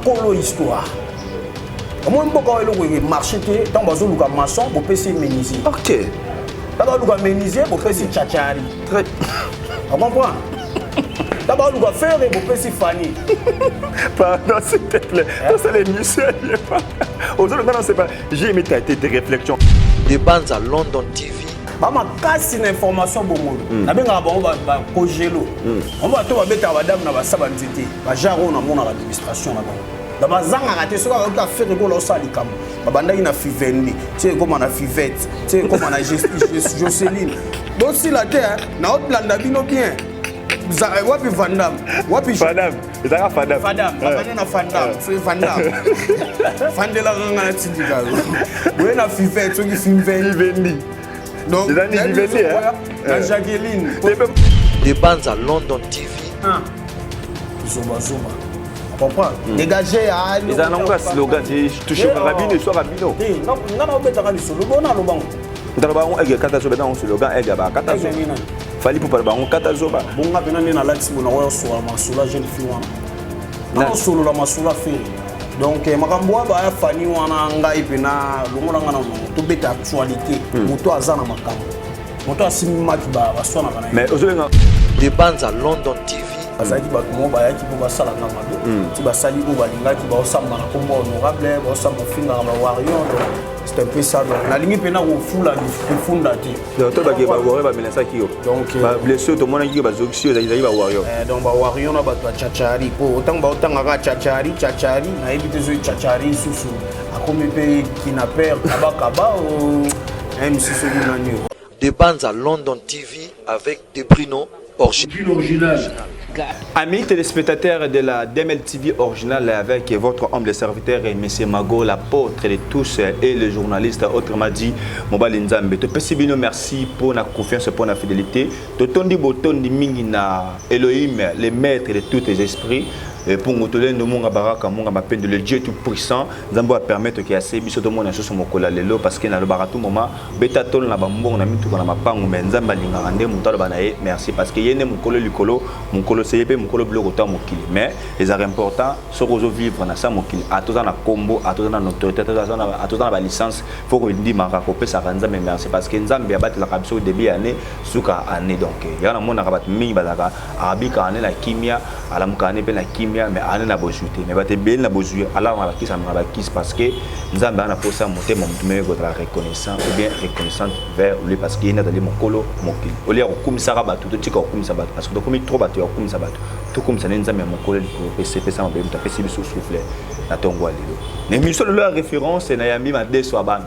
Bakolo histoire. Omoni mboka oyo eloko emarche te, ntango bazoluka maçon bopesi menuisier. Ok. Ntango baluka menuisier bopesi chachari. Très. Ocomprendre? Ntango baluka Ferre bopesi Fani. Pardon, s'il te plaît. Tout ça, l'émission, aujourd'hui, non, c'est pas. J'ai aimé tes réflexions. De Banza London TV. Bamakasi na information bongolo. Nabengaka bango bakogelo. Bango bato babetaka badame na basa banzete, bagenre oyo namonaka administration na bango. Na bazangaka te soki akoki affaire ekola osala likambo. Babandaki na Fivendi, ti ekóma na Fivette, ti ekóma na Joseline. Bosila te, naolanda bino bien. Wapi Vandam? Wapi Fadam? Ezalaka Fadam. Fadam, babanda na Fandam, soki Fandam. Fandelaka nga na tindika yo. Boye na Fivette, soki Fivendi. Fivendi. Donc, Ezali Fivendi, hein? Na Jacqueline. De Banza London TV. Zoba zoba. Comprendre? Dégagez. Ezala nango ka slogan, touchekaka bino, eswaka bino. Nga na obetaka lisolo, bona alobango. Ntala bango aigle kata zoba, nango slogan aigle ba kata zoba. Fally Ipupa bango kata zoba. Bonga pena nde nalatisi bona oyo osola masolo ya jeune fille wana. Na osolola masolo ya Ferre. Donc makambo wana baya Fani wana ngai pena longola nga na mongo tobeta actualité. Moto aza na makambo. Moto asimbi maki baswanaka na ye. Mais ozolenga De Banza London TV. Bazalaki bato moko bayaki mpo basalaka mabe. Ti basali oyo balingaki baosamba na kombo honorable, baosamba ofingaka ba warrior. Donc c'est un peu ça. Donc nalingi mpena kofula kofunda te. Donc to bake ba warrior bamenasaki yo. Donc ba blessé tomonaki ke bazokisi yo ezalaki ba warrior. Donc ba warrior na bato ya chachari po ntango baotangaka chachari chachari nayebi te soki chachari susu akomi mpe kidnapper kabakaba o MC soki nani oyo. De Banza London TV avec De Bruno Original. Amis téléspectateurs de la DML TV originale avec votre humble serviteur M. Mago, l'apôtre de tous et le journaliste, autrement dit, Mobali Nzambe. Topesi bino merci pour la confiance, pour la fidélité. Totondi botondi mingi na Elohim, le maître de tous les esprits. Et pour Ngotolendo, Munga Baraka, Munga Mapendo, le Dieu tout-puissant, Nzambe va permettre qu'il y ait assez biso tout le monde sur mokola lelo parce que na le baratou moment beta tolo na bambongo na mituka na mapango mais Nzambe alingaka nde moto aloba na ye merci parce que ye nde mokolo likolo mokolo se ye mpe mokolo biloko to ya mokili mais ezalaka important soki ozovivre na sa mokili atoza na kombo, atoza na notoriété, atoza na balicence, faut kondimaka kopesaka Nzambe merci parce que Nzambe abatelaka biso début ya année suka année. Donc yango namonaka bato mingi bazalaka abikaka nde na kimia, alamukaka nde mpe na kimia, mais ane na bozwi te, mais bato ebele na bozwi alamaka bakisi, amaka bakisi parce que Nzambe aza na posa motema motu moko ekozala reconnaissant ou bien reconnaissante vers lui parce que ye nde azali mokolo mokili. Olia kokumisaka bato, totika kokumisa bato parce que tokomi trop bato ya kokumisa bato. Tokumisa nde Nzambe ya mokolo likolo pesa mabe moto apesi biso souffle na ntongo ya lelo. Na émission lelo ya référence nayambi Madeso ya bana.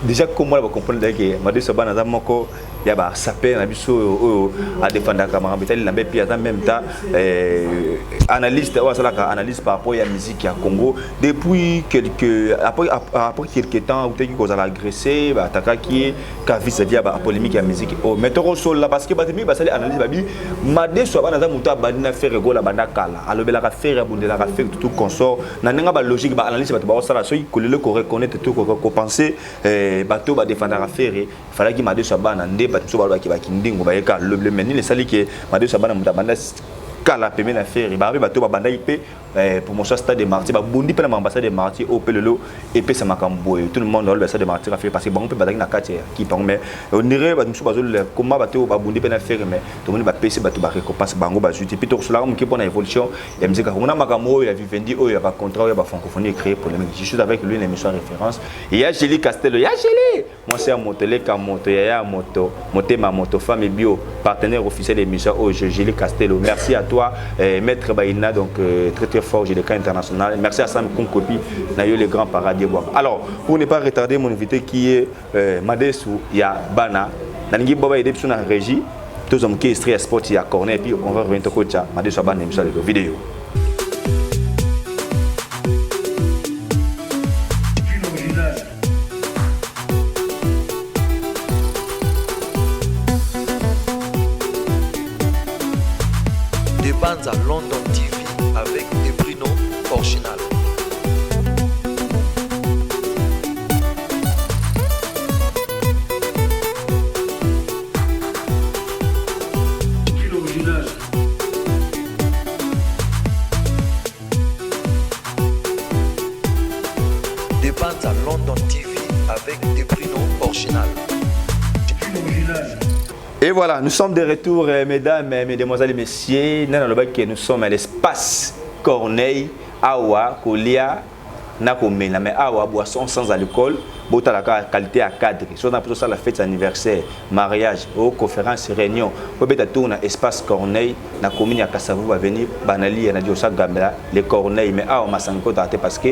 Déjà komona bacomprendre ke Madeso ya bana aza moko ya basaper na biso oyo adefendaka makambo etali lambe, puis aza même temps analyste oyo asalaka analyse par rapport ya musique ya Congo. Depuis quelque après quelque temps utaki kozala agressé, baatakaki ye ka vis-à-vis ya bapolémique ya musique oyo. Mais tokosolola parce que bato mingi basali analyse, babi Madeso ya bana aza moto abandi na Ferre Gola, banda kala alobelaka Ferre, abundelaka Ferre, tout consort na ndenge balogique baanalyse bato baosala. Soki kolelo koreconnaître to kopenser bato badefendaka Ferre, falaki Madeso ya bana nde bato mosusu balobaki bakindingo bayeka lobi. Mais nini esali ke Madeso ya bana moto abanda kala pembe na Ferre? Babe bato babandaki mpe promotion Stade de Martyr, babundi mpe na makambo Stade de Martyr oyo mpe lelo epesa makambo boye. Tout le monde aloba Stade de Martyr affaire parce que bango mpe bazalaki na kati ya équipe yango, mais on dirait bato mosusu bazolola koma bato oyo babundi mpe na Ferre, mais tomoni bapesi bato barécompense, bango bazwi te. Mpe tokosolaka moke mpona évolution ya musique ya Congo na makambo oyo ya Vivendi, oyo ya bacontrat, oyo ya bafrancophonie ecréé polémique. Je suis avec lui na émission ya référence. Ya Géli Castello, ya Géli mwasi ya moto, leka moto, yaya ya moto, motema moto, femme bio, partenaire officiel de l'émission oyo, Géli Castello, merci à toi. Maître Baïna, donc très très fort GDK international, merci à Sam Kunkopi na yo le grand paradis. Alors pour ne pas retarder mon invité qui est Madesu ya bana, nalingi boba aider biso na régie, tozwa moke extrait ya sport ya corner et puis on va revenir tokotia Madesu ya bana émission ya vidéo. De Banza London TV avec De Bruno Original. Original. Et voilà, nous sommes de retour, mesdames, mesdemoiselles et messieurs. Nous sommes à l'espace Corneille, awa, kolia, na komela, mais awa, boisson sans alcool, botalaka qualité ya cadre. So na biso la fête anniversaire, mariage, o conférence, réunion, obeta tour na espace Corneille, na commune ya Kasavu, avenue Banali, na Diosa Gambela, les Corneille, mais awa masanga kota te parce que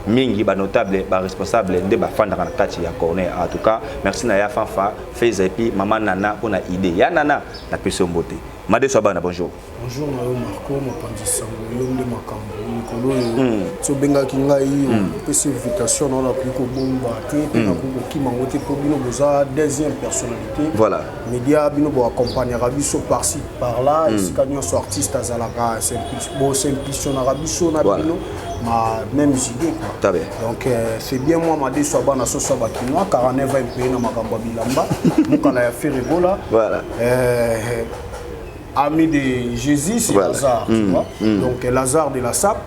mingi banotable, baresponsable nde bafandaka na kati ya Corneille. En tout cas, merci na ya Fanfa Feza et puis mama Nana mpona idée ya Nana. Napesi yo mbote, Madeso Abana, bonjour. Bonjour na yo Marco, mopanzi sango. Yo nde makambo. Mikolo oyo ti obengaki ngai, opesi invitation na nakoki kobomba te mpe nakoki kokima yango te, mpo bino boza deuxième personnalité. Média, bino boaccompagnaka biso par-ci par-là, esika nyonso artiste azalaka, bosimpulsionaka biso na bino ma mêmes idées, quoi. Très bien. Donc c'est bien moi, Madeso Abana, soso ya bakinois, 49 ans mpeye na makambo ya bilamba, mokala ya Ferregola. Ami de Jésus, c'est Lazare, tu vois. Donc Lazare de la SAP,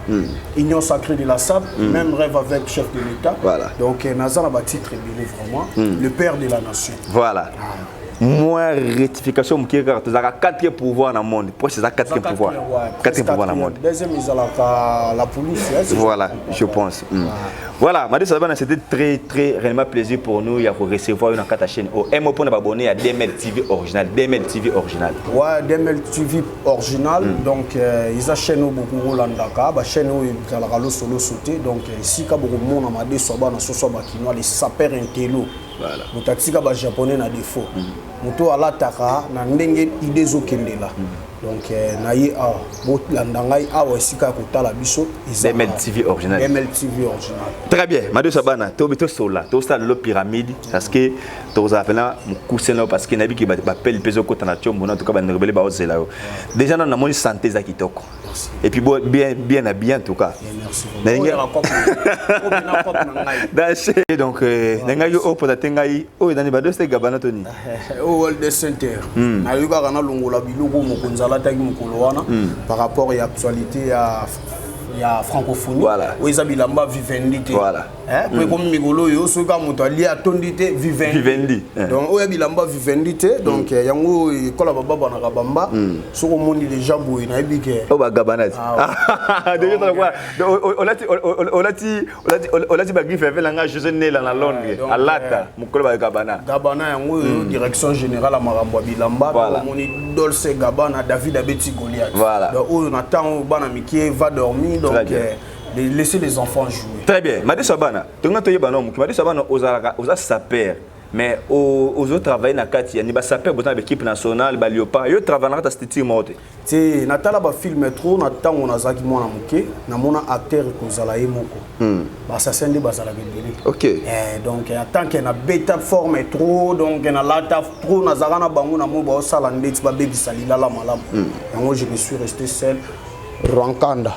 Union sacrée de la SAP, même rêve avec chef de l'État. Donc Nazar a titre vraiment, le père de la nation. Voilà. Moins rectification moke kaka, tozalaka quatrième pouvoir na monde. Poche eza quatrième pouvoir, quatrième pouvoir na monde. Deuxième ezalaka la police, hein, si je Voilà, me trompe pas. Je pense. Voilà, Madeso Abana, c'était très très réellement plaisir pour nous ya recevoir une kata chaîne au MO pour abonner à DML TV original, DML TV original. Ouais, DML TV original. Donc eza chaîne oyo bokokolandaka, bachaîne oyo ezalaka losoloso te. Donc esika bokomona Madeso Abana, soso ya bakinois, les sapeurs intello. Moto atika bajaponais na défaut, moto alataka na ndenge idée ezokendela. Donc na ye awa, bolanda ngai awa, esika ya kotala biso eza DML awa. TV original. DML TV original. Très bien, Madeso Abana, tobi tosola, tosala lelo pyramide parce que tozala pena mokuse na yo, parce que nayebi ke bapele mpe ezokota na tiombo na, en tout cas bandeko ebele baozela yo. Déjà nano namoni santé eza kitoko. Merci. Et puis bon, bien bien na bien en tout cas. Et merci. Oyo Oyo kope na kope na ngai. Daché donc nangaki opoza te ngai oyo nani badoste Gabana toni. Oyo World Center, nayoki kaka nalongola biloko mokonzi alataki mokolo wana par rapport ya actualité ya francophonie. Oyo eza bilamba Vivendi te. Po ekomi mikolo oyo, soki kaka moto alie atondi te, Vivendi. Vivendi, eh. Donc oyo ya bilamba Vivendi te. Donc yango ekola bababanaka bamba. Soki omoni déjà boye, nayebi ke oyo bagabana ti. Ah. Déjà tala olati bagriffe ave nanga José Nela na Londres. Donc, alata mokolo bagabana. Gabana yango oyo, direction générale ya makambo ya bilamba. Omoni Dolce Gabana, David abeti Goliath. Donc oyo na ntango bana mike va dormir, donc Très bien. Laissez les enfants jouer. Très bien, Madeso Abana, tonga toyeba no moki. Madeso Abana, ozalaka oza sapeur, mais ozotravaille na kati ya ni basapeur, boza na baéquipe nationale, baléopard. Yo travaille na kati ya structure moko te? Te, natala bafilm trop. Na ntango nazalaki mwana moke, namona acteur kozala ye moko, baassasin nde bazalaka ebele. Donc en tant que nabeta forme trop, donc nalata trop, nazalaka na bango, namoni baosala ndeti babebisa lilala malamu yango. Je me suis resté seul, Rwankanda.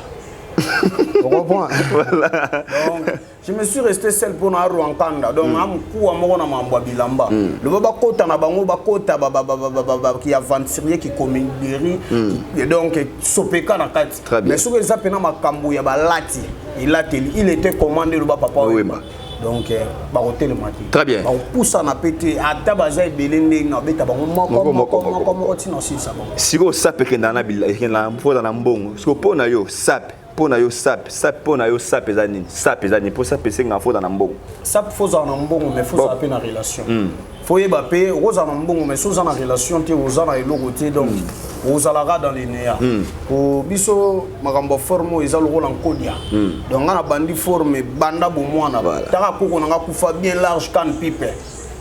On comprend. Donc, je me suis resté seul pour na Rwankanda. Donc, amukuwa moko na mambo ya bilamba. Le bakota na bango bakota ba ba ba ba ba ba qui aventurier, qui comédierie et donc sopeka na kati. Très bien. Mais soki eza pena makambo ya balati, elateli, il était commandé le papa Wemba. Donc bakotelema te. Très bien. Bakopusana pe te, ata baza ebele ndenge na babeta bango moko Moko, moko moko, moko moko ntina osilisa bango. Sikoyo sape ekendaka na ekendaka mpo na mbongo. Sikoyo mpo na yo sape, mpo na yo sape, sape mpo na yo sape eza nini? Sape eza nini? Mpo sape esengaka fota na mbongo. Sape, faut ozala na mbongo, mais faut ozala mpe na relation. Faut yeba mpe okozala na mbongo, mais so oza na relation te, oza na eloko te, donc ozalaka dans le néant. Po biso makambo ya forme oyo eza lokola nkodia. Donc nga na bandi forme banda bomwana. Taka koko na nga kufa bien large can pipe,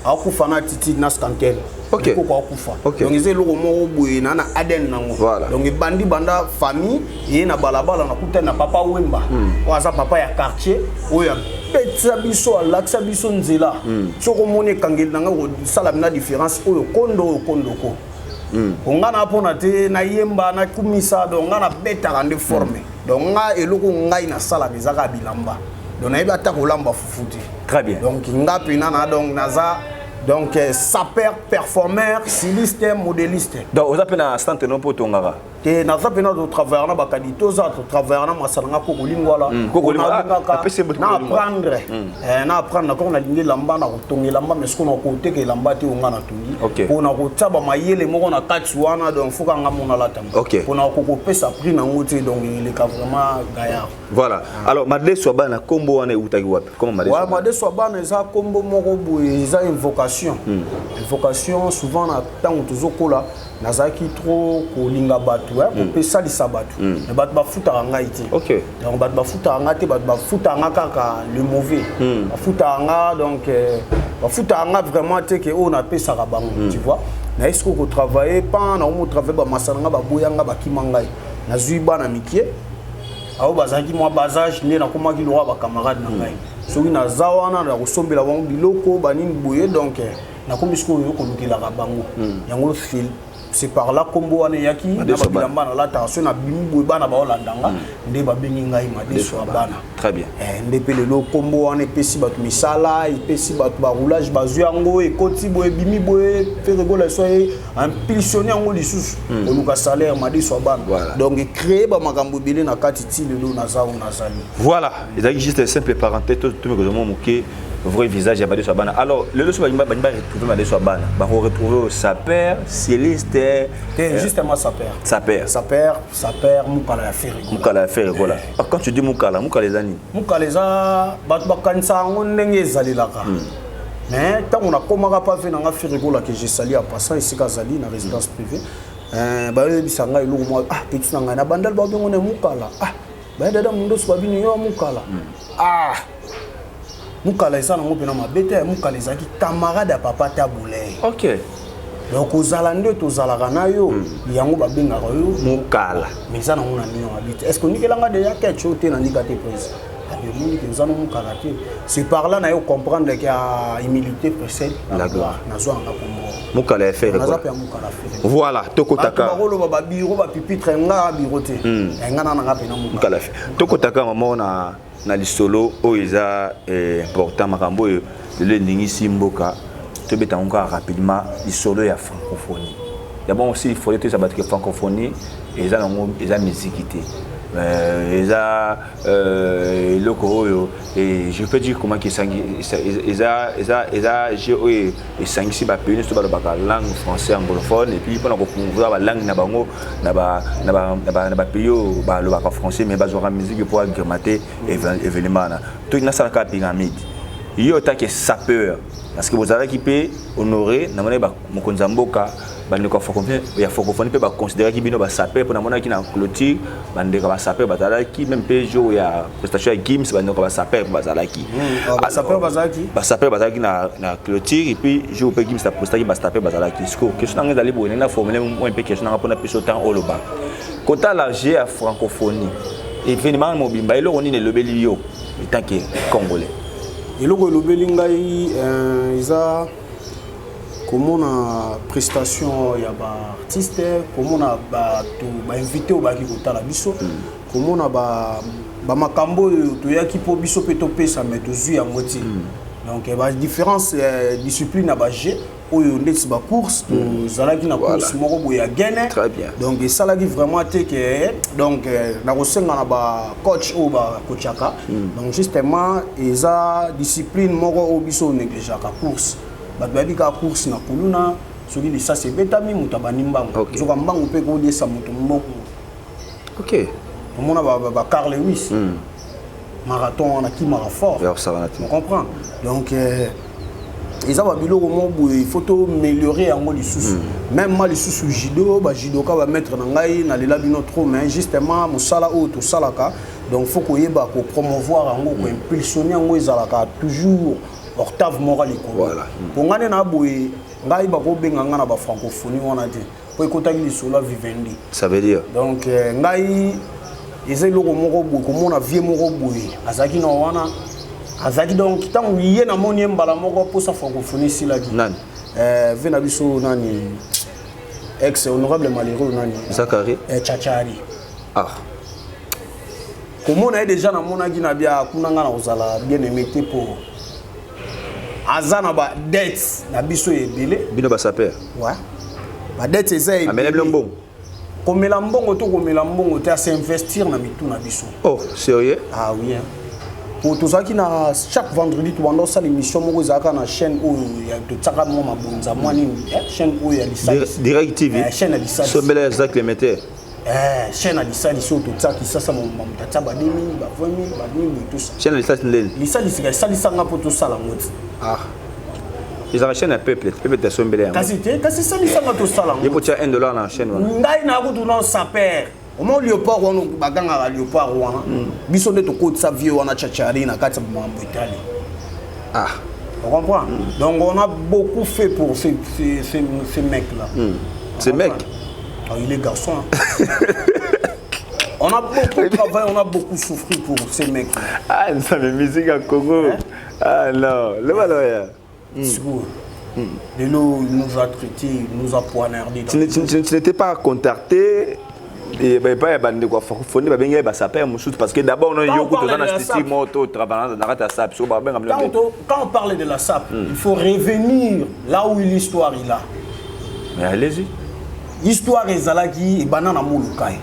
akufa na attitude na scantel. Koko akufa. Donc eza eloko moko boye na ADN nango. Donc ebandi banda famille eye na balabala, nakutani na papa Wemba oyo aza papa ya quartier, oyo abetisa biso, alakisa biso nzela. Soki omoni ekangeli na ngai, kosala na différence oyo kondo, oyo kondoko. Nga na mpona te nayemba, nakumisa. Donc nga nabetaka nde forme. Donc nga eloko ngai nasalaka eza kaka bilamba. Donc nayebi ata kolamba fufu te. Très bien. Donc nga mpena na donc naza donc sapeur, performeur, styliste, modéliste. Donc oza mpe na centre no mpo otongaka? Te, naza mpena totravaillaka na bakadi, toza totravaillaka na masala nga koko lingwala. Koko Lingwala. Ah, apesi ye moto na Koko Lingwala. apprendre, na apprendre nakoko nalingi elamba, na kotonga elamba, mais sikoyo nakoteka elamba te oyo nga natongi mpo na kotia bamayele moko na kati wana. Donc faut kanga mona alatanga mpona kokopesa prix nango te. Donc eleka vraiment gaillard. Voilà. Alors, Madeso ya bana, kombo wana eutaki wapi? Comment Madeso ya Ouais, bana? Madeso ya bana eza kombo moko boye, eza invocation. Invocation, souvent na ntango tozokola, nazalaki trop kolinga bato, kopesalisa bato, mais bato bafutaka ngai te. Donc bato bafutaka nga te, bato bafutaka nga kaka le mauvais, bafutaka nga, donc bafutaka nga vraiment te ke oyo napesaka bango, tu vois. Naye sikoyo kotravaille pan nakomi kotravaille, bamasala nga baboya nga, bakima ngai. Nazwi bana mike aoyo bazalaki mwa basage, nde nakomaki lokwa bacamarade na ngai. Soki naza wana, nakosombela bango biloko banini boye. Donc nakomi sikoyo kolukelaka bango yango. C'est par là kombo wana eyaki na Madeso ya bana. babilamba nalataka. Soki nabimi boye, bana baolanda nga, nde babengi ngai Madeso ya bana. Très bien. Nde mpe lelo kombo wana epesi bato misala, epesi bato baroulage, bazwi yango, ekoti boye, ebimi boye. Ferre Gola so ye impulsionne yango lisusu koluka salaire, Madeso ya bana. Donc ecréer bamakambo ebele na kati ti lelo naza oyo nazali. Voilà, ezalaki juste simple parenthèse, tomekozwa mwa moke vrai visage ya Madeso ya bana. Alors, lelo so balingi baretrouve Madeso ya bana, bakoretrouve sapeur, styliste? Te, justement sapeur. Sapeur. Sapeur, sapeur mokala ya Ferre Gola. Mokala ya Ferre Gola. Ah, quand tu dis mokala, mokala eza nini? Mokala eza bato bakanisa yango ndenge ezalelaka, mais ntango nakomaka pa ve nanga Ferre Gola, ke je sali en passant, esika azali na résidence privée, bayebisa ngai eloko mwa: "Ah, petit na ngai na bandal, babengo na mokala." Ah, baye dada mundoso babini yo mokala. Ah, mokala eza nango mpena mabe te. Mokala ezalaki camarade ya papa Tabuley. Donc kozala nde tozalaka na yo, yango babengaka yo mokala. Mais eza nango na ndenge mabe te. Est ce que onikelanga deja ketch oyo te? Nandika te, prise omoniki oza no mokala te. C'est par là na yo comprendre ke ya humilité précède la gloire. Nazwa yanga kombo Mokala ya Ferre naza Gola. mpe ya mokala Ferre. Voilà, tokotaka. Bato bakoloba babiro bapipitre, nga biro te. Nga na nanga mpena mokala. Mokala ya tokotaka mama na lisolo oyo eza important, makambo oyo lelo eningisi mboka. Tobeta yango kaka rapidement, lisolo ya francophonie. D'abord aussi, il faudrait toyesa bato ke francophonie eza nango, eza miziki te. Eza eloko oyo, je peux dire comment, esangi eza jeu oyo esangisi bapays nyonso balobaka langue français anglophone, et puis mpona kopromouvoir balangue na bango na bapays oyo balobaka français, mais bazwaka musique mpo agrémenter événement wana. Toki nasalaka pyramide. Yo otaki sapeur, parce que bozalaki mpe honoré, namoni mokonzi ya mboka, bandeko ya francophonie mpe baconsidéraki bino basapeur, mpo namonaki na clôture bandeko ya basapeur bazalaki, même mpe jour ya prestation ya Gims, bandeko ya basapeur mpe bazalaki. Basapeur bazalaki. Basapeur bazalaki na clôture, et puis jour mpe Gims aprestaki, basapeur bazalaki. Siko question nanga ezali boye, ndenge na formule mwa mpe question nanga mpona biso temps oloba kotala jeu ya francophonie, événement mobimba, eloko nini elobeli yo en tant que Congolais? Eloko elobeli ngai eza komona prestation ya baartiste, komona bato bainvité oyo bayaki kotala biso, komona bamakambo oyo toyaki mpo biso mpe topesa, mais tozwi yango te. Donc badifférence discipline na bajeu oyo ndeti bacourse, tozalaki na course moko boye ya gene. Très bien. Donc esalaki vraiment te ke, donc nakosenga na bacoach oyo bacoachaka. Donc justement eza discipline moko oyo biso onégligeaka, course. Bato bayebi kaka course na kuluna, soki lisasi ebetami, moto abandi mbango. Zoka mbango mpe koliesa moto mbongo. Omona ba Carl Lewis, marathon wana kimaka fort. Ya kosala te. On comprend. Donc eza babiloko moko boye, il faut toaméliorer yango lisusu. Même ma lisusu judo, bajudoka, bamaître na ngai, nalela bino trop. Mais justement mosala oyo tosalaka, donc faut koyeba kopromouvoir yango, koimpulsionne yango, ezalaka toujours octave moko likolo. Mpo ngai nde na boye, ngai bakobenga ngai na bafrancophonie wana te, mpo ekotaki lisolo ya Vivendi. Ça veut dire? Donc ngai eza eloko moko boye, komona vie moko boye azalaki na wana, azalaki, donc ntango ye namoni ye mbala moko, mposa francophonie esilaki. Nani? Ve na biso nani, ex honorable malheureux nani? Zakari. Chachari. Ah. Komona ye déjà, namonaki na bia kuna, nga na kozala bien aimé te, mpo aza na badette na biso ebele. Bino basapeur? Ouais, badette eza Amela bino mbongo. Komela mbongo to komela mbongo te, as'investir na mitu na biso. Oh, sérieux? Ah oui, hein. Po tozalaki na chaque vendredi, tobanda osala émission moko ezalaka na chaîne oyo totiaka mwa mabonza, mwa nini, chaîne oyo ya lisalisi. Direct TV. Chaîne ya lisalisi. Sombela ya Jacques Lemeter. Chaîne ya lisalisi oyo totiaki sasa, moto atia ba 2000, ba 20 000, ba nini, tout ça. Chaîne ya lisalisi ndeni? Lisalisi esalisanga mpo tosala yango ti. Ah, ezalaka chaîne ya peuple, peuple tasombela yango. Kasi te, kasi esalisanga tosala ye yango. Po tia 1 $ na chaîne wana. Ngai nakutu na saper omo léopard wana, bagangaka léopard wana, biso nde tokotisa vie wana chachari na kati ya makambo etali. Ah. On comprend. Donc on a beaucoup fait pour ces mecs-là. Ces mecs. Ah, il est garçon, hein. On a beaucoup travaillé, on a beaucoup souffert pour ces mecs-là. Ah, nzambe, musique ya Congo, ah non, loba loya. Sikoyo lelo, il nous a traité, il nous a poignardé. Tu n'étais pas contacté epai ya bandeko ya francophonie, babengi ye basaper mosusu, parce que d'abord no yo kutu oza na structure moko to travaille na kati ya SAP, so babenga. Quand on parle de la SAP, il faut revenir là où l'histoire il a. Mais allez-y. Histoire ezalaki ebanda na Molukai.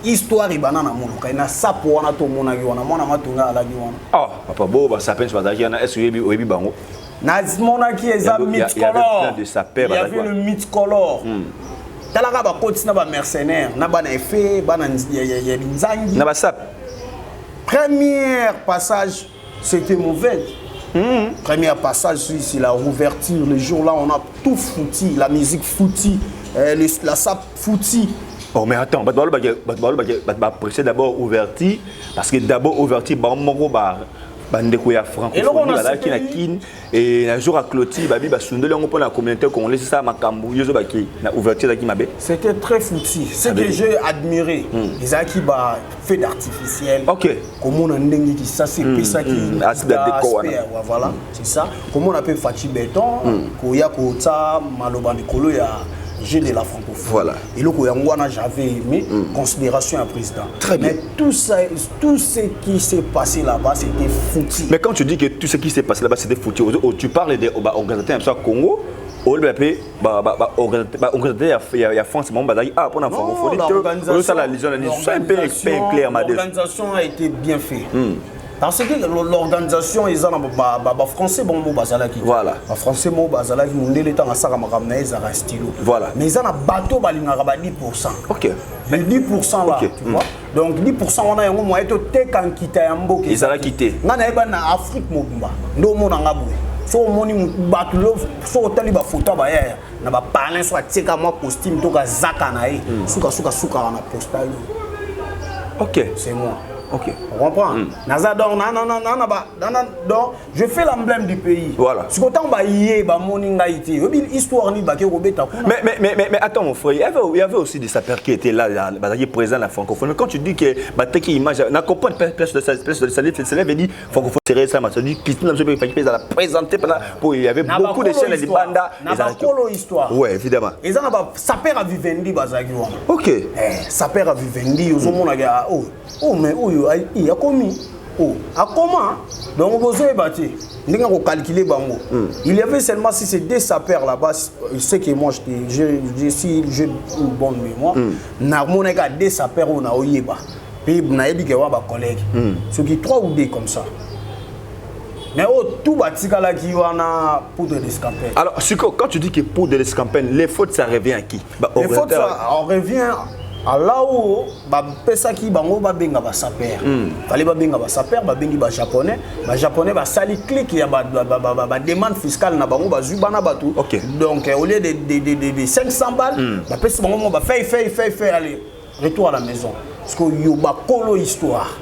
Histoire ebanda na Molukai, na SAP wana tomonaki wana mwana Matonga alaki wana. Oh papa, bo basaper nyonso bazalaki wana, est ce oyebi bango? Namonaki eza multicolore. Il y avait le multicolore. Talaka, bakoti na bamercenaire na bana efe, bana ya binzangi. Na basap. Premier passage, c'était mauvais. Premier passage, c'est la rouverture. Le jour là, on a tout foutu, la musique foutu, la SAP foutu. Oh mais attends, bato baapprécier d'abord ouverture, parce que d'abord ouverture, bango moko bandeko ya francophonie bazalaki na Kine e na jour ya clôture, babi basundoli yango mpona communauté congolaise. Esala makambo yo ozobaki na ouverture ezalaki mabe. C'était très foutu. Ce que j'ai admiré, ezalaki ba feu d'artificiel. Komona ndenge Kisasa epesaki. Voilà, c'est ça. Komona mpe Fatshi Béton koya kotia maloba likolo ya jeu de la francophonie. Eloko yango wana, j'avais aimé considération ya président. Très bien. Mais tout ça, tout ce qui s'est passé là-bas, c'était foutu. Mais quand tu dis que tout ce qui s'est passé là-bas, c'était foutu, tu parles des organisateurs ya Congo, oloba mpe baorganisateur ya France, bango bazalaki ah mpona francophonie, osala lision na sois un peu clair. L'organisation a été bien fait. Parce que l'organisation eza na bafrançais, bango mo bazalaki. Bafrançais mo bazalaki, mondele ntango asaka makambo na ye ezalaka stylo. Mais eza na bato balingaka ba 10. Le 10 là, tu vois, donc 10 wana yango moye toteka nkita ya mboka. Ezalaki te. Ngai nayeba na Afrique mobimba nde omonanga boye. So omoni bato, so otali bafoto ya bayaya na bapalin, so atieka mwa costume to kazaka na ye, sukasuka sukaka na postal. C'est moi. On comprend. Naza donc na na na na ba na na, donc je fais l'emblème du pays. Siko ntango baye bamoni ngai te, oyebi histoire nini bake kobeta kuna? Mais attends, mon frère, il y avait aussi des sapeurs qui étaient là, là, bazalaki présent la francophonie. Mais quand tu dis que bateki image, na comprendre place de place de salut, cela veut dire francophonie serait ça, ça dit Christine Namso il a présenté pendant pour il y avait Na beaucoup de bakolo chaînes de histoire. banda. Na bakolo histoire. Ouais, évidemment. Eza na basaper ya Vivendi bazalaki wana. Eh, saper ya Vivendi, ozomonaka oh, oh, mais oyo akomi, oh, akoma, donc bozoyeba te ndenge akocalcule bango. Il y avait seulement, si c'est deux sapeurs là-bas, c'est que moi je si j'ai une bonne mémoire, namonaka deux sapeurs oyo naoyeba mpe nayebi ke wa bacollègue, soki trois ou deux comme ça, mais oyo tout batikalaki wana, poudre d'escampette. Alors, Siko, quand tu dis que pour de l'escampette, les fautes, ça revient à qui? Bah, Les fautes, organisateur. ça, on revient à là où bapesaki bango babenga basaper. Fallait babenga basaper, babengi bajaponais. Bajaponais basali clique ya bademande fiscale na bango, bazwi bana bato. Donc au lieu de 500 balles, bapesi bango mo bafei fei fei fei, allez, retour à la maison. Parce que yo bakolo histoire,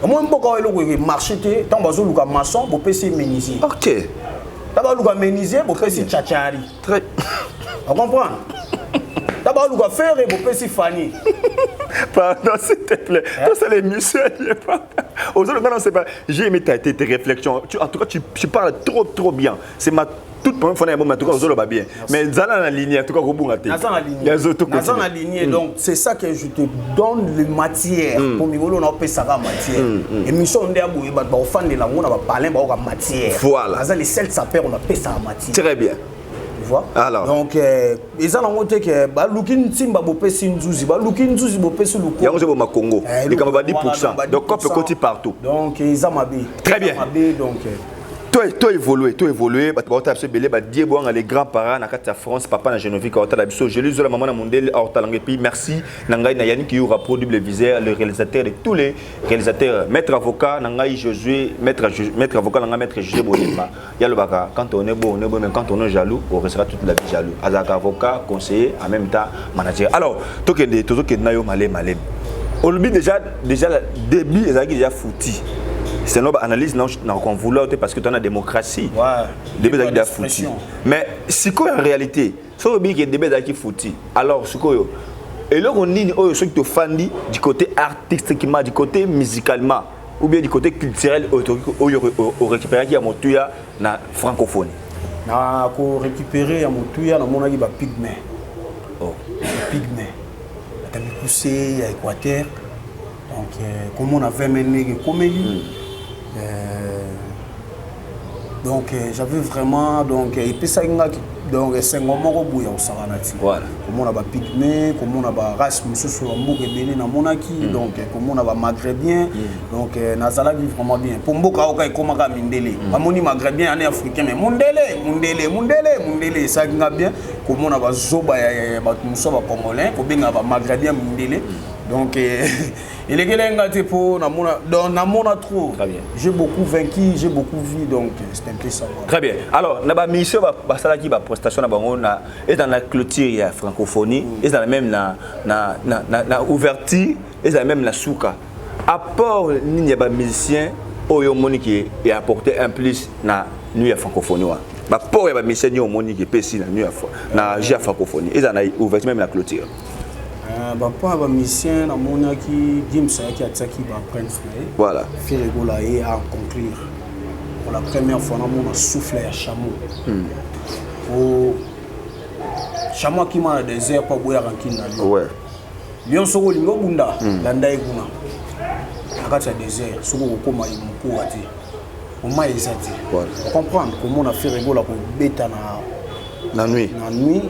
omoi mboka oyo eloko emarché te. Ntango bazoluka maçon, bopesi menuisier. Ntango baluka menuisier, bopesi tchachari. Très. On comprend. Ntango baluka Ferre, bopesi Fani. Pardon, s'il te plaît. Toi, c'est l'émission. Aujourd'hui, non, non, c'est pas. J'ai aimé tes réflexions. En tout cas, tu parles trop, trop bien. C'est ma toute première fois, mais en tout cas, on va bien. Mais Zala na ligne, en tout cas, Robunga te. Naza na ligne. Yazo tout Naza na continue. ligne. Donc c'est ça que je te donne, le matière po mikolo na opesaka matière. Émission nde ya boye, bato baofandela yango na bapalin, baoka matière. Naza le seul saper on apesaka matière. Très bien. Tu vois? Alors. Donc eza nango te ke baluki ntimba bopesi nzuzi, baluki nzuzi bopesi luko. Yango ezoboma Congo. Eh, likambo ba 10. Voilà, donc, ba Donc cope 10%. ekoti partout. Donc eza mabe. Très bien. Eza mabe donc. To évolué, bato baotala biso ebele, badie bwanga, les grands parents na kati ya France, papa na Genovik aotala biso, Jeli Zola, mama na mondele aotalanga. Et puis merci na ngai na Yannick Yura Pro Double Viseur, le réalisateur de tous les réalisateurs, maître avocat na ngai Josué, maître avocat na ngai, maître Josué Bolemba. Yalobaka: quand on est beau, on est beau, mais quand on est jaloux, on restera toute la vie jaloux. Azalaka avocat, conseiller, en même temps manager. Alors tokende, tozokende na yo malem malem. Olobi déjà début ezalaki déjà foutu selon analyse na qu'on vouloir te, parce que tu as démocratie. Début ezalaki déjà foutu. D'expression. Mais sikoyo, en réalité, soki oyebi ke début ezalaki foutu, alors sikoyo eloko nini oyo soki tofandi du côté artistiquement, du côté musicalement ou bien du côté culturel, oyo orécupéraki ya motuya na francophonie? Na korécupérer ya motuya, namonaki bapygmées. Oh. Pygmée, ata mikuse ya Équateur. Donc komona 20 mai ndenge ekomeli. Donc j'avais vraiment, donc epesaki nga donc esengo moko boye ya kosakana ti komona bapygmées, komona barace mosusu ya mboka ebele namonaki, donc komona bamaghrébien. Donc nazalaki vraiment bien, mpo mboka oyo ka ekomaka mindele, bamoni maghrébien ane africain, mais mundele, mundele, mundele, mundele. Esalaki nga bien komona bazoba ya bato mosusu ya bacongolais kobengaka bamaghrébien mindele. Donc elekeli nga te, mpo namona, donc namona trop. Très bien. J'ai beaucoup vaincu, j'ai beaucoup vu, donc c'est un peu ça, voilà. Très bien. Alors, na bamission basalaki baprestation na bango na eza na clôture ya francophonie, ezala même na ouverture, ezala même na suka, apport nini ya bamusicien oyo omoni ke eapporter un plus na nuit ya francophonie wana? Baapport ya bamusicien nini omoni ke epesi na nuit na jeu ya francophonie, ezala na ouverture, même na clôture? Bapoint ya bamusicien, namonaki Gims ayaki, atiaki baempreinte na ye. Ferre Gola ye a conclure. Pour la première fois namona souffle ya chameau, po chameau akima na désert mpo aboyaka nkini na lion. Lion, soki olingi obunda, landa ye kuna na kati ya désert, soki okokóma mokuwa te, oma eza te. Comprendre komona Ferre Gola kobeta na Na nuit. Na nuit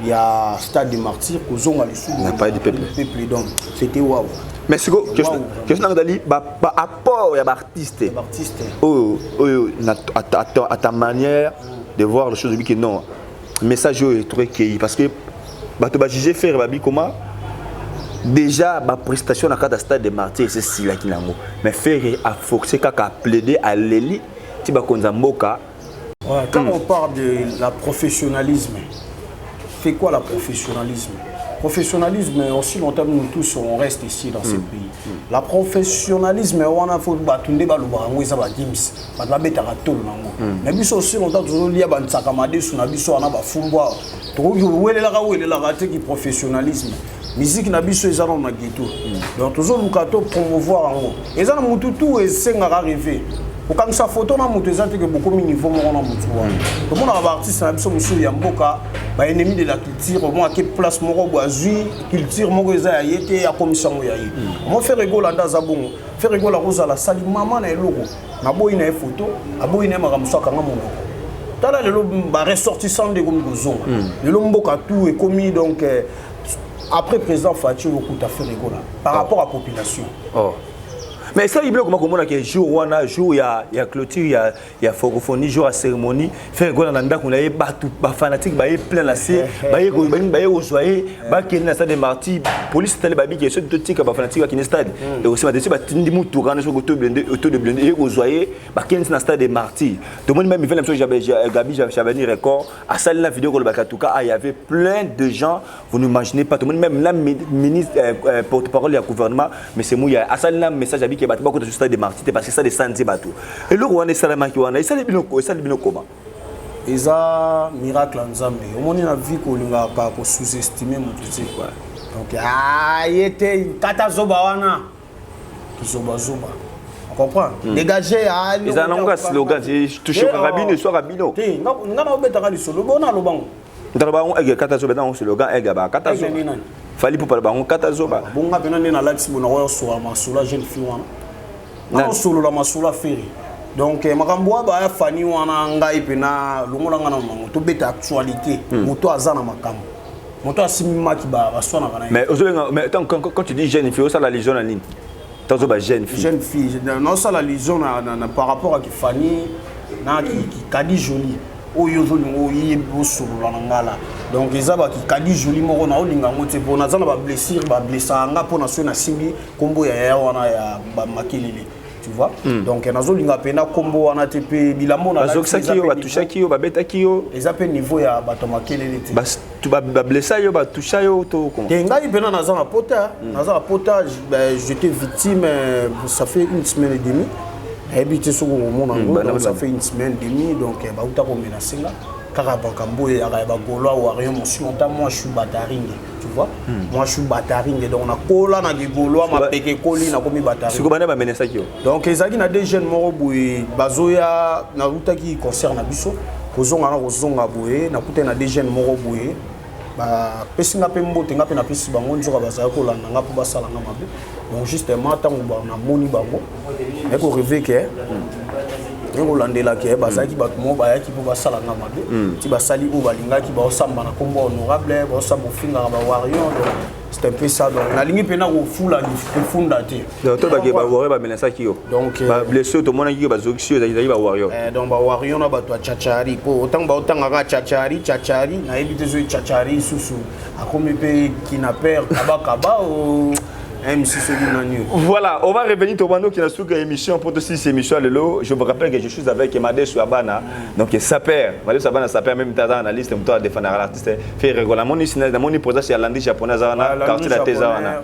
ya Stade de Martyr, kozonga lisusu Na Palais du Peuple. Peuple, donc c'était waouh. Mais siko question nanga ezali baapport ya baartiste. Artiste. Oyo à ta manière de voir les choses, oyebi ke non, message oyo etro ekei, parce que bato bajuge Ferre babi comment déjà baprestation na kati ya Stade de Martyr esesilaki nango, mais Ferre aforce kaka, aplaide, aleli ti bakonza mboka. Ouais, quand on parle de la professionnalisme, c'est quoi la professionnalisme? Professionnalisme, aussi longtemps nous tous on reste ici dans ce pays. La professionnalisme, on a faut batunde balobaka yango, eza ba Gims, bato babetaka tolo nango. Mais biso, aussi longtemps tozolia bantsaka madesu na biso wana, bafumbwa, tokoki welelaka welelaka te ki professionnalisme. Musique na biso eza nano na ghetto, donc tozoluka to promouvoir yango. Eza na mutu tu esengaka arriver kokangisa foto na moto, eza te ke bokomi niveau moko na motu wana. Tomonaka baartiste na biso mosusu ya mboka, baennemi de la culture, omo ake place moko boye, azwi culture moko eza ya ye te, akomisa yango ya ye. Omo Ferre Gola nde aza bongo. Ferre Gola kozala asali mama na eloko, naboyi na ye foto, aboyi na ye makambo so, akanga monoko. Tala lelo baressortissant nde ekomi kozonga lelo, mboka tout ekomi. Donc après président Fatshi, okuta Ferre Gola par rapport à population. Oh. Mais esali biloko moko omonaka jour wana, jour ya clôture ya francophonie, jour ya cérémonie, Ferre Gola na ndako na ye, bato bafanatique baye plein na se, baye baye kozwa ye, bakende na Stade de Martyr. Police tali babiki soki totika bafanatique bakende stade, ekosema te. Soki batindi mutuka wana, soki auto de blindé eye kozwa ye, bakende na Stade de Martyr. Tomoni même vele biso Gabi Chabani Record asali na vidéo kolobaka: en tout cas, ah, il y avait plein de gens, vous n'imaginez pas. Tomoni même la ministre porte-parole ya gouvernement, mais c'est Mouya, asali na message abiki bato bakota sur Stade de Martyr te, parce que stade esandi bato. Eloko wana esalamaki wana, esali bino koma? Eza miracle ya Nzambe. Omoni, na vie kolingaka kosous-estime motu te. Donc ye te, kata zoba wana, kizobazoba, comprendre, dégage. Eza nango ka slogan, tushokaka bino, eswaka bino. Te, nga na obetaka lisolo bona alobango. Ntalo bango ege kata zoba, nango slogan ege ba kata Aigle zoba. Nde nani? Fally Ipupa bango kata zoba. Bonga mpena nde nalatisi bona oyo osola masolo ya jeune fille wana, Nani? nga osolola masolo ya Ferre. Donc makambo wana baya fani wana, ngai mpena longola nga na mango. Tobeta actualité. Moto aza na makambo, moto asimbi maki, baswanaka na ye. Mais ozobenga, mais attends, quand tu dis jeune fille, osala allusion na nini? Tazoba jeune fille. Jeune fille, naosala allusion na par rapport à kifani na kikadi joli oyo ozolinga oyebi osolola na ngala. Donc eza bakikadi joli moko, naolinga yango te mpo naza na bablessure, bablessaka nga mpo na soki nasimbi nkombo ya yaya wana ya bamakelele, tu vois. Donc nazolinga mpena nkombo wana te, mpe bilambo Bazokisaki yo, batushaki yo, babetaki yo? Eza mpe niveau ya bato ya makelele te. Bablessa yo, batusha yo to comment? Te, ngai mpena naza na pota, naza na pota. J'étais victime, ça fait une semaine et demie, nayebi te soki okomona yango. Donc ça fait une semaine et demie, donc bauta komenacer nga kaka makambo oyo eyaka ya bagaulois, warrior. Mosi longtemps, moi je suis bataringue, tu vois. Moi je suis bataringue, donc nakola na gigaulois, mapeke ekoli, nakomi bataringue. Sikoyo bana bamenesaki yo? Donc ezalaki na deux jeunes moko boye bazoya. Nautaki concert na biso, kozonga na kozonga boye, nakutani na deux jeunes moko boye, bapesi nga mpe mbote, nga mpe napesi bango. Nzoka bazalaki kolanda nga mpo basala nga mabe. Donc justement, ntango namoni bango, naye korêver ke naye kolandela ke bazalaki bato moko bayaki mpo basala nga mabe. Ti basali oyo balingaki, baosamba na nkombo honorable, baosamba ofingaka bawarrior. Donc c'est un peu ça. Donc nalingi mpena kofula kofunda te. Donc to bake bawarrior bamenasaki yo? Donc bablesse oyo tomonaki yo, bazokisi yo, ezalaki bawarrior? Donc bawarrior na bato ya chachari, mpo ntango baotangaka chachari chachari, nayebi te soki chachari susu akomi mpe kidnappeur, kabakaba o MC soki nani. Voilà, on va revenir au qui a sous émission pour aussi émission lelo. Je vous rappelle que je suis avec Madesu Abana, donc Saper. Madesu Abana Saper, même temps analyste, muto a défendre l'artiste. Fait régulièrement moni sina moni posa c'est Landry japonais wana, quartier la Teza wana.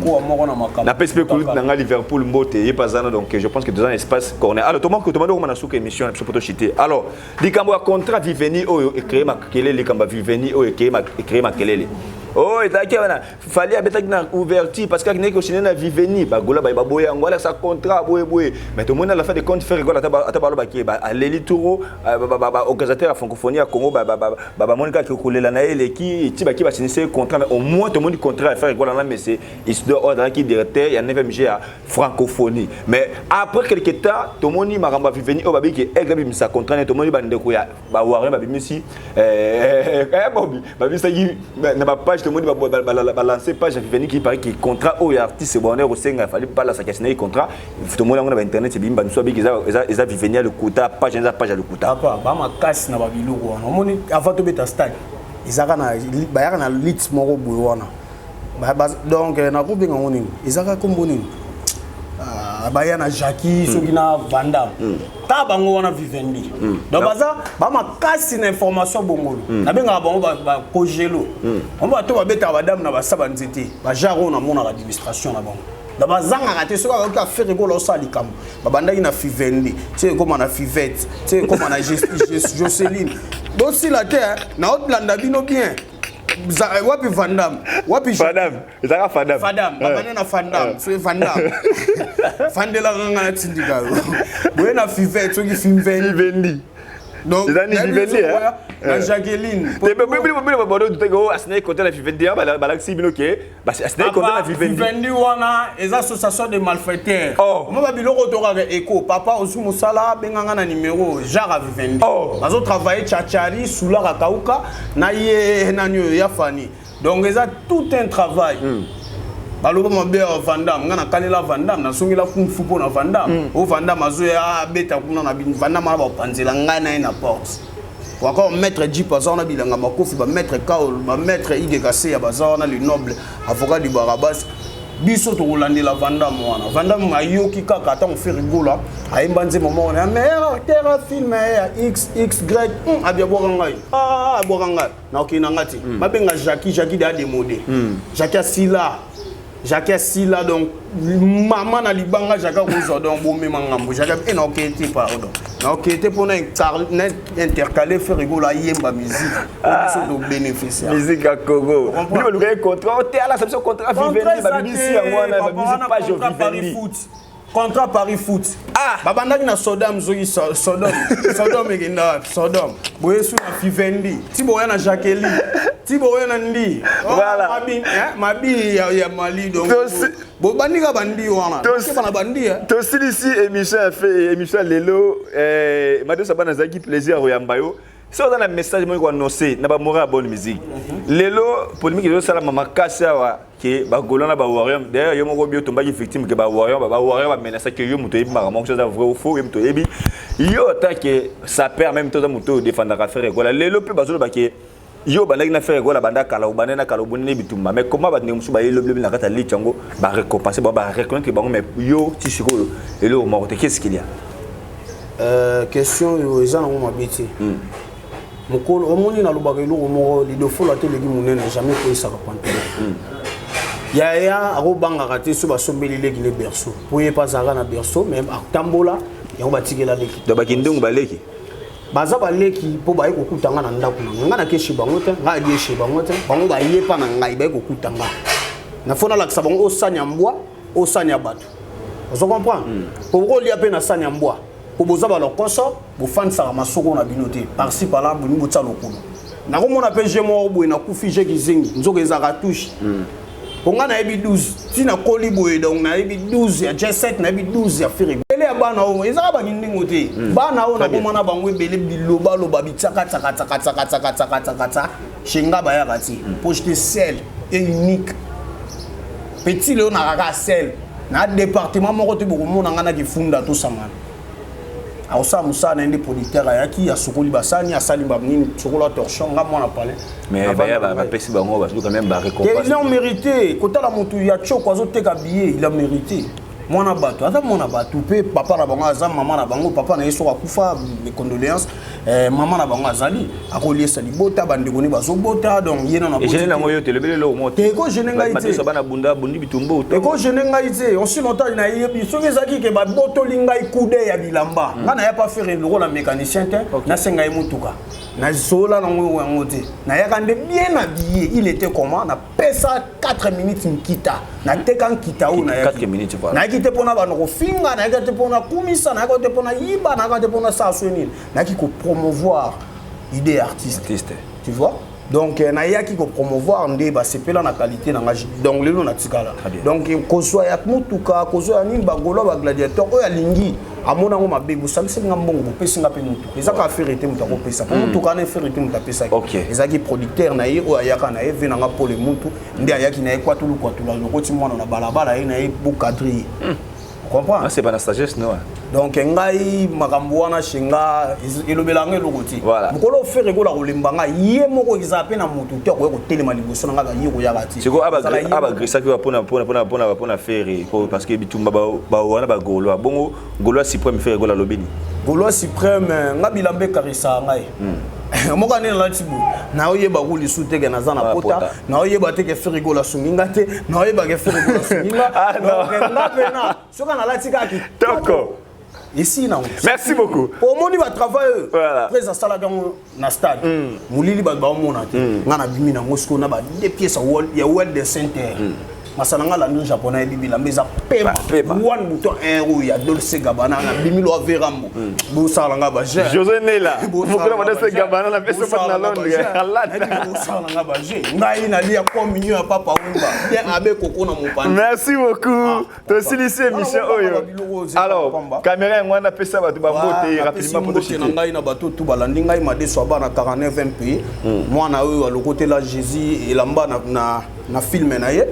Ko moko na makambo. Na PSP kulut na Liverpool mbote ye pazana, donc je pense que dans un espace corner. Alors tout le monde na sous émission pour to citer. Alors, likambo ya contrat Viveni oyo ecréer makelele, likambo Viveni oyo ecréer makelele. Oh, ezalaki wana Fally abetaki na ouverture parce que akendeki kosigner na Viveni, bagola baye baboya yango, alakisa contrat boye boye. Mais tomoni à la fin de compte, Ferre Gola ata balobaki aleli turo, baorganisateur ya francophonie ya Congo bamoni kaka kolela na ye eleki, ti baki basignise contrat. Mais au moins tomoni contrat ya Ferre Gola na mese Isidore oyo azalaki directeur ya 9 mg ya francophonie. Mais après quelque temps, tomoni makambo ya Viveni oyo babiki aigle abimisa contrat ne, tomoni bandeko ya bawarrior babimisi bobi babimisaki na bapage, tomoni balance page ya Viveni qui paraît que contrat oyo ya artiste bonheur kosenga Fally balasaki asinaki contrat. Tomoni yango na bainternet ebimi, bamiso babiki eza Viveni ya lokuta, page eza page ya lokuta. Papa, bamakasi na babiloko wana. Omoni, avant tobeta stade, ezaka na bayaka na lit moko boye wana. Donc nakobenga yango nini? Ezaka kombo nini? Baya na Jacki soki na Vandam, kaka bango wana Vivendi. Donc baza bamakasi na information bongolo. Nabengaka bango bakogelo, bango bato babetaka badame na basa banzete, bagenre oyo namonaka administration na bango. Donc bazangaka te soki akoki affaire ekola osala likambo. Babandaki na Vivendi, ti ekóma na Fivete, ti ekóma na Joseline. Bosila te, naolanda bino bien. Wapi Vandam? Wapi Fadam? Ezalaka Fadam. Fadam, babanda na Fandam, soki Vandam fandelaka nga natindika yo boye na Fivete, soki Fimvendi. Vivendi. Donc Eza ni Vivendi, eh? Na Jacqueline. Bino bado tuteke o asinaki contrat na Vivendi, balakisi bino ke asinaki contrat na Vivendi. Vivendi wana eza association de malfaiteurs. Oh. Mo babiloko tokaka eko papa ozwi mosala, abenganga na numéro genre ya Vivendi. Oh. Bazotravaille chachari sulaka kauka na ye nani oyo ya fani. Donc eza tout un travail. Baloba mabe ya Vandam, nga nakalela Vandam, nasongela kungfu mpo na Vandam. O Vandam azoya abeta kuna na bino, Vandam wana bapanzela ngai na ye na porte. Waka maître Jeep aza wana, bilanga makofi, bamaître Kaol, bamaître Igekaseya baza wana, le noble avocat du Barabas. Biso tokolandela Vandam wana. Vandam ayoki kaka ntango Ferre Gola ayemba nzembo moko na meilleur acteur ya film ya xxy, abi abwaka ngai, abwaka ngai, nakokende na nga te. Babenga Jacki, Jacki de adémodé, Jacki asila, Jacki asila. Donc mama na libanga Jacki akozwa, donc bomema ngambo Jacki e nakokende te, pardon, nakokende te mpona na intercale Ferre Gola ayemba musique, biso tobénéficia. Musique ya Congo, bino balukaki contrat te, alakisa biso contrat Vivendi, babimisi yango wana, babimisi page ya Vivendi. Contrat Paris Foot. Ah! Babandaki na Sodom, soki Sodom, Sodom ekenda wapi? Sodom. Boye su na Fivendi, ti boya na Jacqueline, ti boya na Ndi. Oh, Voilà. Mabi, hein? Mabi ya Mali donc. Bobandi ka bandi wana. Tosi na bandi hein. Tosilisi émission ya fait émission ya lelo Madesu ya Bana, ezalaki plaisir ya koyamba yo. So oza na message moko koannonce na bamora ya bonne musique. Lelo polémique ezosalama makasi awa ke bagaulois na bawarrior. D'ailleurs yo moko bi otombaki victime ke bawarrior bamenaçaki yo. Moto oyebi makambo moko so eza vrai ou faux, ye moto oyebi yo en tant que sapeur, même toza moto oyo odefendaka Ferre Gola. Lelo mpe bazoloba ke yo obandaki na Ferre Gola banda kala, obandaki na kala, obundani bitumba, mais comment bato ndenge mosusu baye lobilobi na kati ya lit yango, barécompense bango, bareconnaître bango, mais yo ti sikoyo eloko moko te? Qu'est-ce qu'il y a? Question oyo eza nango mabe te. Mokolo omoni nalobaka eloko moko, lidofola te eleki monene, jamais koyesaka pantalon. Yaya akobangaka te so basombeli leki ne berceau, po ye mpe azalaka na berceau, mais atambola yango batikela leki. Donc bakindungu baleki. Baza baleki mpo baye kokuta nga na ndako na nga. Ngai nakeshe bango te, ngai alieshe bango te. Bango baye mpa na ngai, baye kokuta nga na fo nalakisa bango osani ya mbwa, osani ya bato. Ozo comprendre? Po kolia mpe na sani ya mbwa, po boza balokoso, bofandisaka masoko na bino te par-ci par-là, bolingi botia lokolo. Nakomona mpe je moko boye nakufi, je kizengi nzoka ezalaka touche, po ngai nayebi 12 ntina koli boye. Donc nayebi 12 ya J7, nayebi 12 ya Ferre. Ebele ya bana oyo ezaka bakindingo te. Bana oyo nakoma na bango ebele, bilobaloba bitiakatsakatsakatsakatsakatsakatsakatsa chez nga bayaka ti, po j'étais seul et unique petit. Leo nakaka seul na département moko te, bokomona nga na kifunda tosangana. Akosala mosala na ye nde producteur ayaki, asokoli basani, asali banini, sokola torchon, nga mwana palin. Mais baya bapesi bango basu quand même barécompense. Il a mérité. Kotala motu ya choko azoteka billet, il a mérité. Mwana bato aza mwana bato mpe papa na bango aza mama na bango. Papa na ye soki akufa, mes condoléances. Mama na bango azali akoliesa libota, bandeko ne bazobota, donc ye nano. Egêner nango yo te, elobeli eloko moko? Te, ekogêner ngai te. Madesu bana bunda bundi bitumba. Ekogêner ngai te. Aussi longtemps nayebi soki ezalaki ke babotoli ngai kude ya bilamba, ngai naya pa Ferre lokola mécanicien te, nasenga ye motuka, nazola nango yango te. Nayaka nde bien habillé. Il était comment? Napesa 4 minutes nkita, nateka nkita oyo. 4 minutes, voilà. Nayaki te mpona bana kofinga, nayaki te mpona kumisa, nayaki te mpona yiba, nayaki te mpona sala so nini. Nayaki kopromouvoir idée artiste. Artiste. Tu vois? Donc nayaki kopromouvoir nde basepela na qualité na ngai. Donc lelo natikala. Très bien. Donc kozwa ya motuka, kozwa ya nini, bagaulois, bagladiateur oyo alingi amona yango mabe, bosalisaki nga mbongo, bopesi nga mpe motuka. Eza kaka Ferre te moto akopesa po motuka wana, Ferre te moto apesaki. Ezalaki producteur na ye oyo ayaka na ye, ve na nga pole mutu nde ayaki na ye kwatulu kwatula, lokoti mwana na balabala ye na ye bocadre ye. Comprendre? Ah, c'est pas la sagesse, non? Donc ngai makambo wana chez nga elobela nga eloko te. Mokolo Ferre Gola kolemba ngai ye moko, ezala mpe na motu te akoya kotelema liboso na ngai, ye koyaka te. Sikoyo abagressaki wa mpona Ferre, parce que bitumba wana bagaulois bongo Gaulois suprême Ferre Gola alobi nini? Gaulois suprême, nga bilamba ekarisaka ngai moko nde nalati boye, naoyeba ku lisu te ke naza na pota, naoyeba te ke Ferre Gola asungi nga te, naoyeba ke Ferre Gola asungi nga. Donc nga mpena soki nalati kaka kitoko, esi nango. Merci beaucoup. Omoni batravail oyo prese asalaki yango na stade, molili, bato baomona te. Nga nabimi nango sikoyo na ba deux pièces ya World Center. Masala nga landi japonais, yebi bilamba eza pema. Pema. One bouton 1 oyo ya Dolce Gabbana, nabimi lo averambo, bosala nga baje. José Nela mokolo Madese Gabbana na pesi mbote na Londres alata. Bosala nga baje, ngai nalia communion ya Papa Wemba bien abe koko na mopanzi. Merci beaucoup. Tosilisi émission oyo. Alors caméra yango wana, apesa bato bambote rapidement po mbote na ngai na bato tu balandi ngai. Madeso abana 49 mp, mwana oyo alokotela Jésus elamba na film na ye,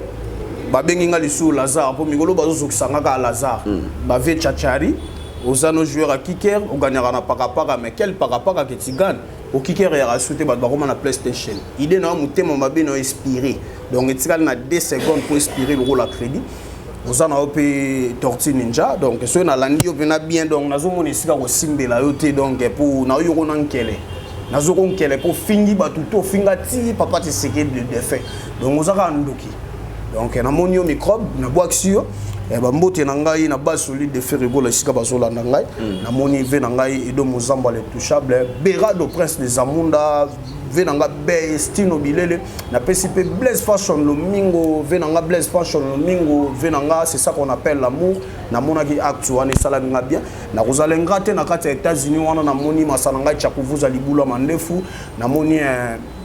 babengi nga lisusu Lazare, mpo mikolo bazozokisa nga kaka Lazare. Bave Chachari, oza no joueur ya kicker, oganyaka na pakapaka, mais quel pakapaka ke tu gagnes okiker yaka su te. Bato bakoma na PlayStation. Idée na yo, motema mabe na yo expiré, donc etikali na 2 secondes po expiré lokola crédit. Oza na yo mpe tortue ninja, donc soki nalandi yo mpena bien, donc nazomona esika kosimbela yo te. Donc po nayoyoko na nkele, nazoko nkele mpo fingi bato to ofinga ti papa Tshisekedi de défunt, donc oza kaka ndoki. Donc namoni yo microbe, nabwakisi yo. Bambote na ngai na base solide de Ferre Gola, esika bazolanda ngai. Namoni ve na ngai Edo Mozambo, l'intouchable Berado, prince de Zamunda, ve na nga Bestino Bilele. Napesi mpe Blaise Fashion Lomingo, ve na nga Blaise Fashion Lomingo, ve na nga, c'est ça qu'on appelle l'amour. Namonaki acte wana, esalaki nga bien. Nakozala ingrat te. Na kati ya États-Unis wana, namoni masa na ngai Tchakuvuza Libula Mandefu, namoni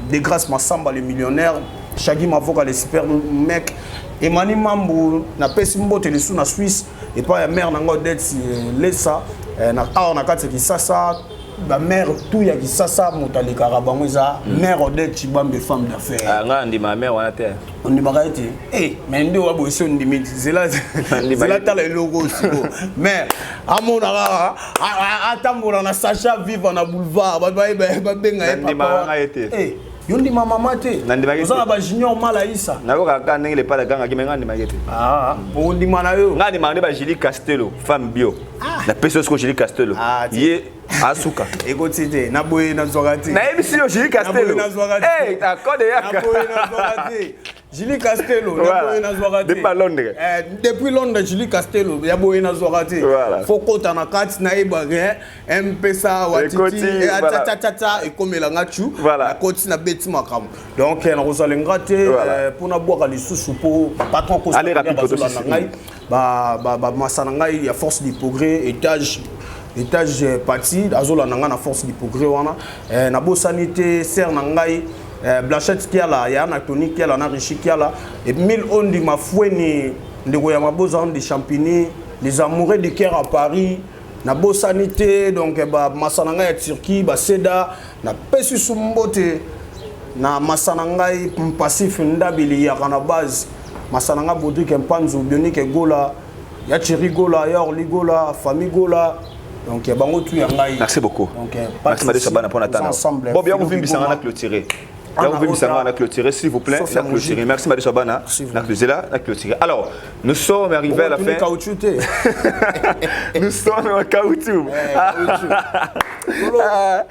De Grâce Masamba le millionnaire, Shagi Mavoka le super mec, Emani Mambu. Napesi mbote lisu na Suisse epai ya mare na ngai Odette Lesa. Na awa na kati ya Kisasa, bamare tout ya Kisasa, moto alekaka bango eza mare Odette Chibambe, femme d'affaires. Ah, nga ndima mare wana te. Ondimaka ete mais nde oya boye si ondimi, zela zela, tala eloko siko. Mais amona kaka atambola na Sacha Viva na boulevard, babenga ye. Nandimaka ngai te. Yo ndima mama te? Nandimaki. Oza na bajunior Malaisa. Nayokaka kaka ndenge lepala gangaki, me nga ndimaki te. Ondima na yo. Nga ndimaka nde bajulie Castello, femme bio. Napesi yo siko Julie Castello. Ah, ti. Ye asuka. Ekoti te, na boye nazwaka te. Nayebisi yo, Julie Castello. Naboye nazwaka te. Akode yaka. Naboye nazwaka te, Julie Castello. Voilà. Naboye nazwaka te. Depuis à Londres. Depuis Londres, Julie Castello ya boye nazwaka te. Voilà. Fo kota na kati, nayebaka mpesa watiti. Ekoti, voilà. Atatata, ekomelanga tu. Voilà. Nakoti, nabeti makambo. Donc nakozala nga te. Voilà. Mpona bwaka lisusu mpo patron Allez, rapide, bazolanda Poto, ngai, bamasa na ngai ya Force du Progrès, étage parti azolanda ngai na Force du Progrès wana. Nabosani te ser na ngai Blanchette Kiala ya na Tony Kiala na Richi Kiala, Emile Ondi Mafweni, ndeko ya Maboza Ondi Champigny, les amoureux du cœur à Paris. Nabosani te. Donc bamasa na ngai ya Turquie, baseda, napesi su mbote na masa na ngai Mpasif Ndabili yaka na base, masa na ngai Baudrik Mpanzu, Bionike Gola ya Thierry Gola ya Orli Gola, famille Gola, donc bango tu ya ngai. Merci beaucoup. Donc Merci Madeso Bana mpona tana. Ensemble. Bon, bien kovimbisanga na clôturer. Anna Bien kovimbisanga Ota. na clôturer, s'il vous plaît. Sophia Na clôturer. Moujik. Merci Madeso Bana. S'il vous Na clôturer là, na clôturer. Alors, nous sommes arrivés à la fin. Caoutchouc te. Nous sommes en caoutchouc.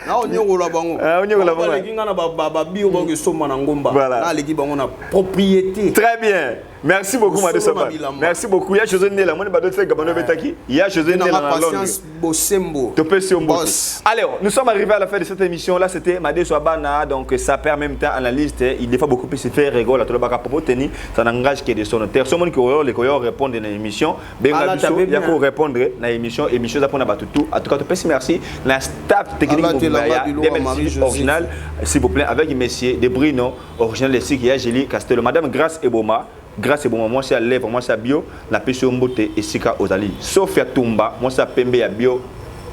Na onyokola bango. Ah, onyokola bango. Baleki nga na babio, bango esomba na ngomba. Voilà. Na aleki bango na propriété. Très bien. Merci beaucoup, Osolo Madeso na Bana. bilamba. Merci beaucoup. Il y a José Ndela, moi bado tse gabano betaki. Il y a José Ndela Nanga na Londres. Patience Bosembo. Topesi yo mbote. Boss. Alors, nous sommes arrivés à la fin de cette émission. Là, c'était Madeso Abana, donc ça perd en même temps analyste. Il défend beaucoup plus Ferre Gola. Tout le baka propos teni, ça n'engage que de son notaire. Tout le monde qui les koyo répondre dans l'émission. Benga Ala biso, tabe ya bien. ko répondre dans l'émission. Émission ça pour tout. En tout cas, topesi merci. La staff technique Ala telanga Mobaya, biloko ya DMLC Marie-Josée. original, s'il vous plaît, avec messieurs De Brino, original ici qui a Gélie Castello. Madame Grâce Eboma, Grâce Eboma, moi c'est à lèvre, moi c'est à bio, la PC Mbote esika ozali. Sophia Tumba, moi c'est à Pembe ya bio,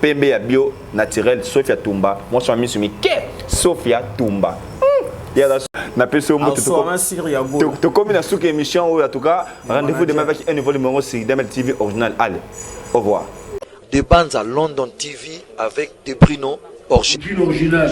Pembe ya bio naturel, Sophia Tumba, moi c'est à Misumi. Sophia Tumba. Napesi yo mbote. Aoswana siri ya Gola. Tokomi na suka émission oyo. En tout cas, rendez-vous demain avec un nouveau numéro sur Demel TV original. Allez, au revoir. De Banza London TV avec De Brino Original. Original.